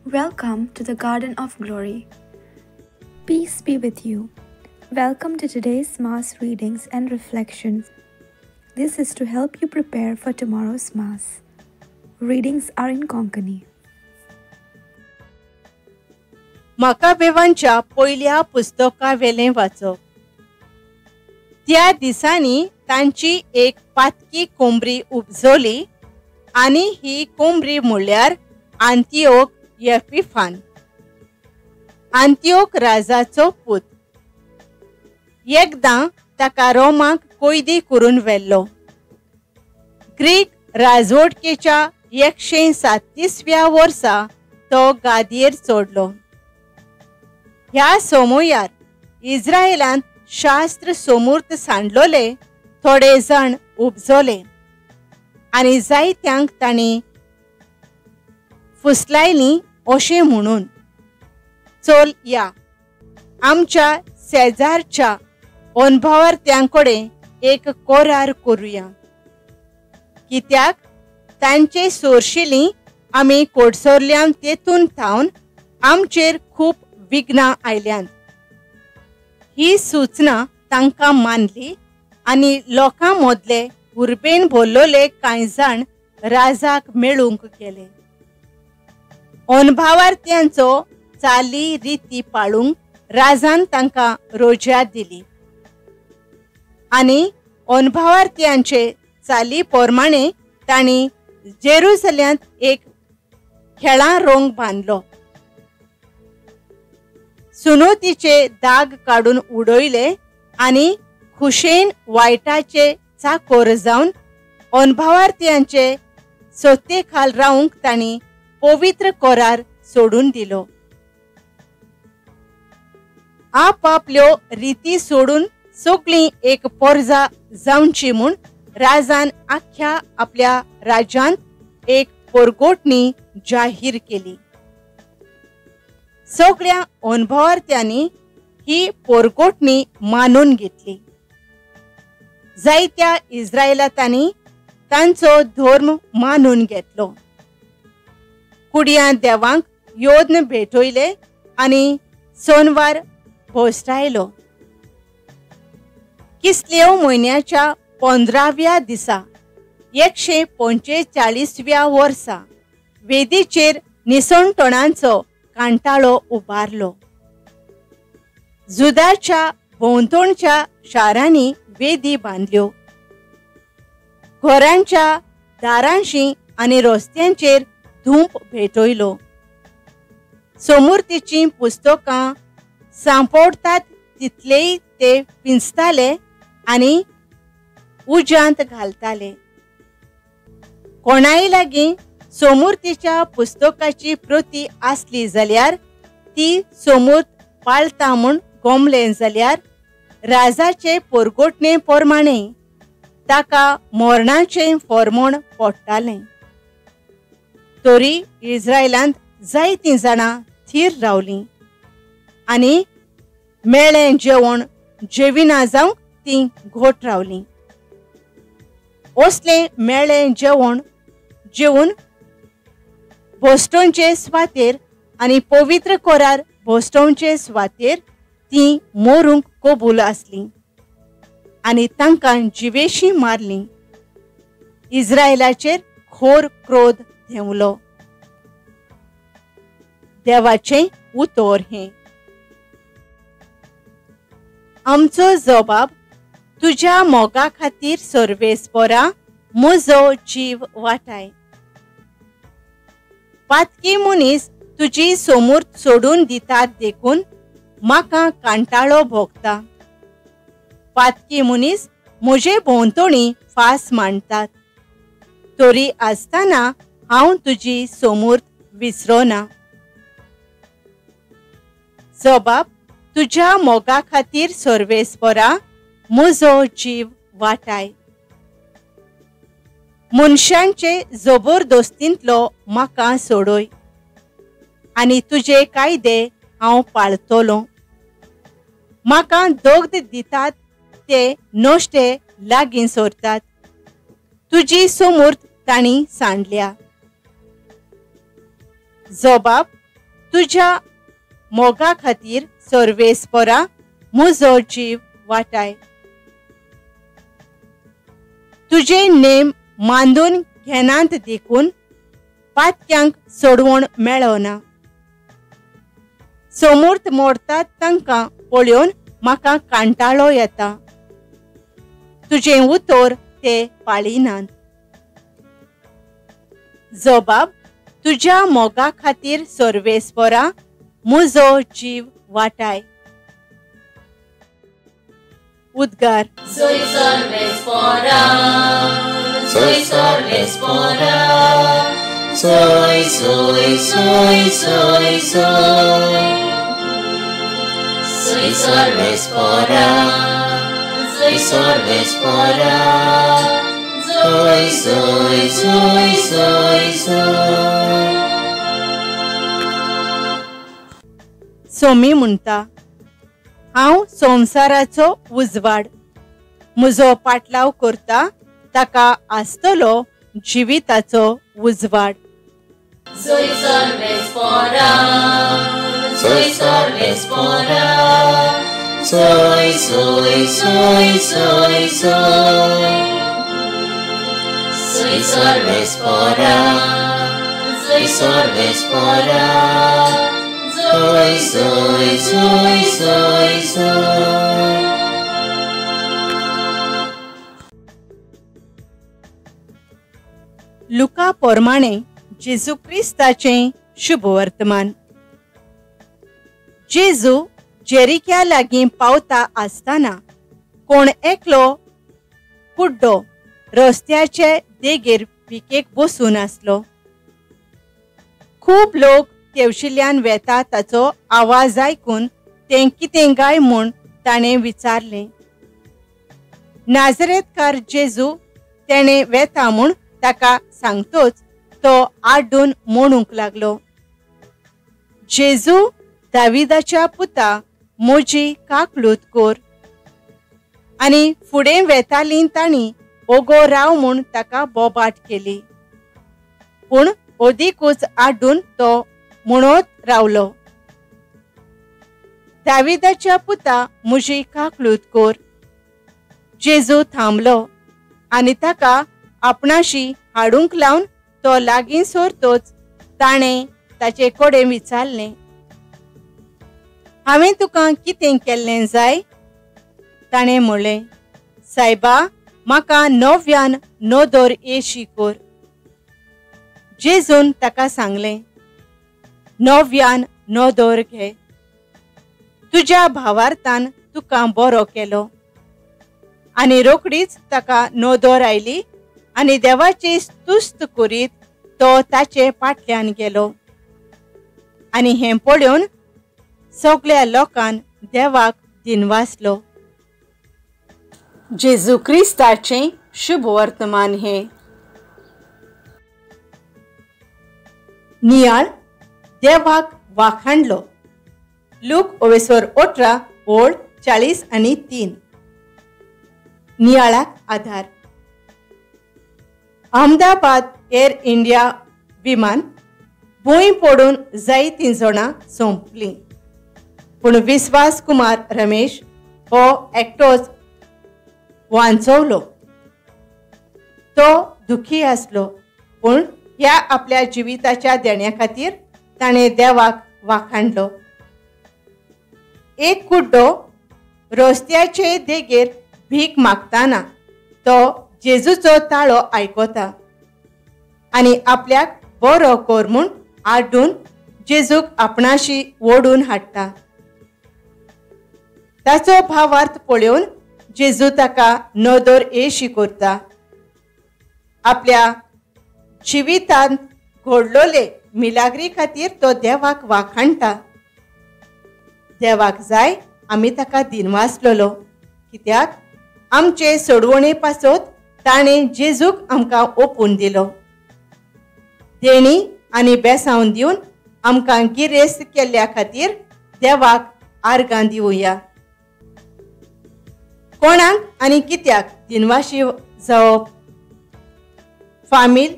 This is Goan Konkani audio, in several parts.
Welcome to the Garden of Glory. Peace be with you. Welcome to today's Mass readings and reflections. This is to help you prepare for tomorrow's Mass. Readings are in Konkani. मकाबेवांच्या पयल्या पुस्तकावेलें वाचप. त्या दिसांनी तांची एक पातकी कोंबरी उपजली आनी ही कोंबरी म्हणल्यार आंतिओक एपिफान, आंतिओक राजाचो पूत. एकदां ताका रोमाक कैदी करून व्हेल्लो. ग्रीक राजवटकेच्या 137व्या वर्सा तो गादयेर चडलो. ह्या सोमयार इस्रायलांत शास्त्र सोमूर्त सांडलोले थोडे जाण उपजले आनी जायत्यांक तांणी फुसलायली अशें म्हणून, चल या आमच्या शेजारच्या अणभवार्थ्यां कडेन एक करार करुया, कित्याक तांचे सोरशिली आमी कोडसरल्यान तेतून थावन आमचेर खूब विघ्नां आयल्यांत. ही सूचना तांकां मानली आनी लोकां मदले उर्बेन भरलोले कांय जाण राजाक मेळूंक गेले. अणभवार्थ्यांचो चाली रिती पाळूंक राजान तांकां रोजा दिली आनी अणभवार्थ्यांचे चाली प्रमाणे तांणी जेरुसल्यांत एक खेळां रोंग बांदलो. सुनोतीचे दाग काडून उडयले आनी खुशेन वायटाचे चाकोर जावन अणभवार्थ्यांचे सत्ते खाल रावंक तांणी पवित्र करार सोडून दिलो. आपापल्यो रिती सोडून सगळीं एक पोरजा जावची म्हूण राजान आख्या आपल्या राज्यांत एक पोरगोटणी जाहीर केली. सगळ्या अणभवार्थ्यांनी ही पोरगोटणी मानून घेतली. जायत्या इस्रायलांनी तांचो धर्म मानून घेतलो. कुडयां देवांक योद्न भेटयले आनी सोनवार भोसरायलो. किसलेव म्हयन्याच्या 15व्या दिसा 145व्या वर्सा वेदीचेर निसणटणांचो कांटाळो उबारलो. जुदाच्या भोंवतणच्या शारांनी वेदी बांदल्यो. घरांच्या दारांशी आनी रस्त्यांचेर धूप भेटयलो. सोमुर्तीचीं पुस्तकां सांपडटात तितलेय ते पिंजताले आनी उज्यांत घालताले. कोणाय लागीं सोमुर्तीच्या पुस्तकाची प्रती आसली जाल्यार ती सोमूर्त पाळता म्हूण गोमलें जाल्यार राजाचे पोरगोटणे प्रमाणे ताका मरणाचें फॉर्मोण पडटालें. तरी इस्रायलांत जायतीं जाणां थीर रावलीं आनी मेळ्ळें जेवण जेविना जावंक तीं घोट रावलीं. असलें मेळ्ळें जेवण जेवन भोसटोनचे सुवातेर आनी पवित्र कोरार भोसटोनचे सुवातेर तीं मरूंक कबूल आसलीं आनी तांकां जिवेशीं मारलीं. इस्रायलाचेर खोर क्रोध देंवलो. देवाचें उतर हें. आमचो जबाब तुज्या मोगा खातीर सर्वेस्परा म्हजो जीव वाटाय. पातकी मनीस तुजी सोमूर्त सोडून दितात देखून म्हाका कांटाळो भोगता. पातकी मनीस म्हजे भोंवतणी फास मांडटात, तरी आसतना हांव तुजी सोमूर्त विसरोना. जबाब तुज्या मोगा खातीर सर्वेस्परा म्हजो जीव वाटाय. मनशांचे जबरदस्तींतलो म्हाका सोडय आनी तुजे कायदे हांव पाळतलो. म्हाका दग्द दितात ते नश्टे लागीं सोरतात, तुजी सोमूर्त तांणी सांडल्या. जबाब तुज्या मोगा खातीर सर्वेस्परा म्हजो जीव वाटाय. तुजे नेम मांदून घेनात देखून पातक्यांक सोडवण मेळना. सोमूर्त मोडतात तांकां पळोवन म्हाका कांटाळो येता. तुजें उतर ते पाळिनात. जबाब तुज्या मोगा खातीर सर्वेस्परा म्हजो जीव वाटाय. उद्गार. Soy सर्वेस्परा, soy सर्वेस्परा, soy soy soy soy soy. Soy सर्वेस्परा, soy सर्वेस्परा, soy soy soy soy soy. Somi म्हणटा, हांव संवसाराचो उजवाड, म्हजो पाटलाव करता ताका आसतलो जिविताचो उजवाड. Soy सर्वेस्परा, soy सर्वेस्परा, soy soy soy soy soy. Soy सर्वेस्परा, soy सर्वेस्परा, soy soy soy soy soy. लुका प्रमाणे जेजू क्रिस्ताचें शुभवर्तमान. जेजू जेरिक्या लागीं पावता आसतना कोण एकलो कुड्डो रस्त्याचे देगेर भिकेक बसून आसलो. खूब लोक तेवशिल्ल्यान वेता ताचो आवाज आयकून तें कितें काय म्हूण ताणें विचारलें. नाजरेतकार जेजू तेणें वेता म्हूण ताका सांगतोच तो आड्डून म्हणूंक लागलो, जेजू दाविदाच्या पुता म्हजी काकलूत कोर. आनी फुडें वेतालीं तांणी ओगो राव म्हूण ताका बोबाट केली, पूण ओदीकूच आड्डून तो म्हणत रावलो, दाविदाच्या पुता म्हजी काकलूत कोर. जेजू थांबलो आनी ताका आपणाशी हाडूंक लावन तो लागीं सोरतोच ताणें ताचे कडेन विचारलें, हांवें तुका कितें केल्लें जाय? ताणें म्हणलें, सायबा म्हाका नव्यान नदर येशी कोर. जेजून ताका सांगलें, नव्यान नदर घे, तुज्या भावार्थान तुका बरो केलो. आनी रोखडीच ताका नदर आयली आनी देवाची तुस्त करीत तो ताचे फाटल्यान गेलो. आनी हें पळोवन सगळ्या लोकान देवाक दिनवासलो. जेजू क्रिस्ताचें शुभवर्तमान हें. नियाळ देवाक वाखाणलो. लूक ओवेसर 18 ओळ 40 आनी 3. नियाळाक आधार. अहमदाबाद एअर इंडिया विमान भूंय पडून जायतीं जाणां सोंपलीं, पूण विस्वास कुमार रमेश हो एकटोच वांचवलो. तो दुखी आसलो, पूण ह्या आपल्या जिविताच्या देण्या खातीर ताणें देवाक वाखाणलो. एक कुड्डो रस्त्याचे देगेर भीक मागताना तो जेजूचो ताळो आयकता आनी आपल्याक बरो कर म्हूण आड्डून जेजूक आपणाशी ओडून हाडटा. ताचो भावार्थ पळोवन जेजू ताका नदर येशी करता. आपल्या जिवितांत घडलोले मिलाग्री खातीर तो देवाक वाखाणटा. देवाक जाय आमी ताका दिनवासलेलो, कित्याक आमचे सोडवणे पासत ताणें जेजूक आमकां ओपून दिलो. देणी आनी बेसावन दिवन आमकां गिरेस्त केल्ल्या खातीर देवाक आर्गां दिवया. कोणाक आनी कित्याक दिनवाशी जावप? फामील,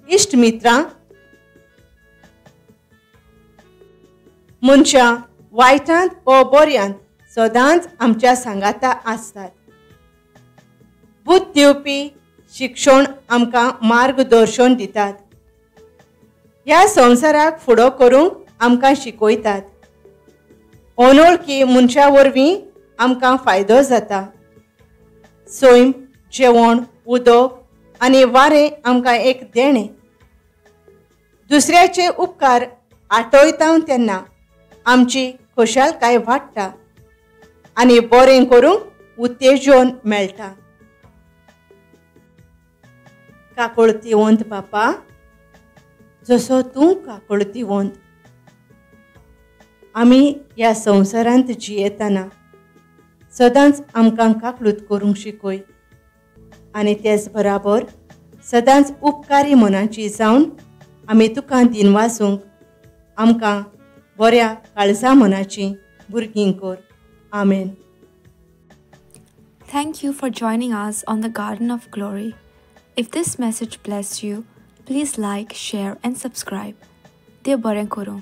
इश्ट मित्रां, मनशां वायटांत ओ बऱ्यांत सदांच आमच्या सांगाता आसतात. बुद्ध दिवपी शिक्षण आमकां मार्गदर्शन दितात. ह्या संवसाराक फुडो करूंक आमकां शिकयतात. अनोळखी मनशा वरवीं आमकां फायदो जाता. सैम, जेवण, उदक आनी वारें आमकां एक देणें. दुसऱ्याचे उपकार आठयता तेन्ना आमची खुशालकाय वाडटा आनी बरें करूंक उत्तेजन मेळटा. काकुळतीवंत बापा, जसो तूं काकुळतीवंत, आमी ह्या संवसारांत जियेतना सदांच आमकां काकळूत करूंक शिकय आनी तेच बराबर सदांच उपकारी मनाची जावन आमी तुका दिनवासूंक आमकां बऱ्या काळजा मनाची भुरगीं कर. आमेन. Thank you for joining us on the Garden of Glory. If this message blessed you, please like, share and subscribe. देव बरें करूं.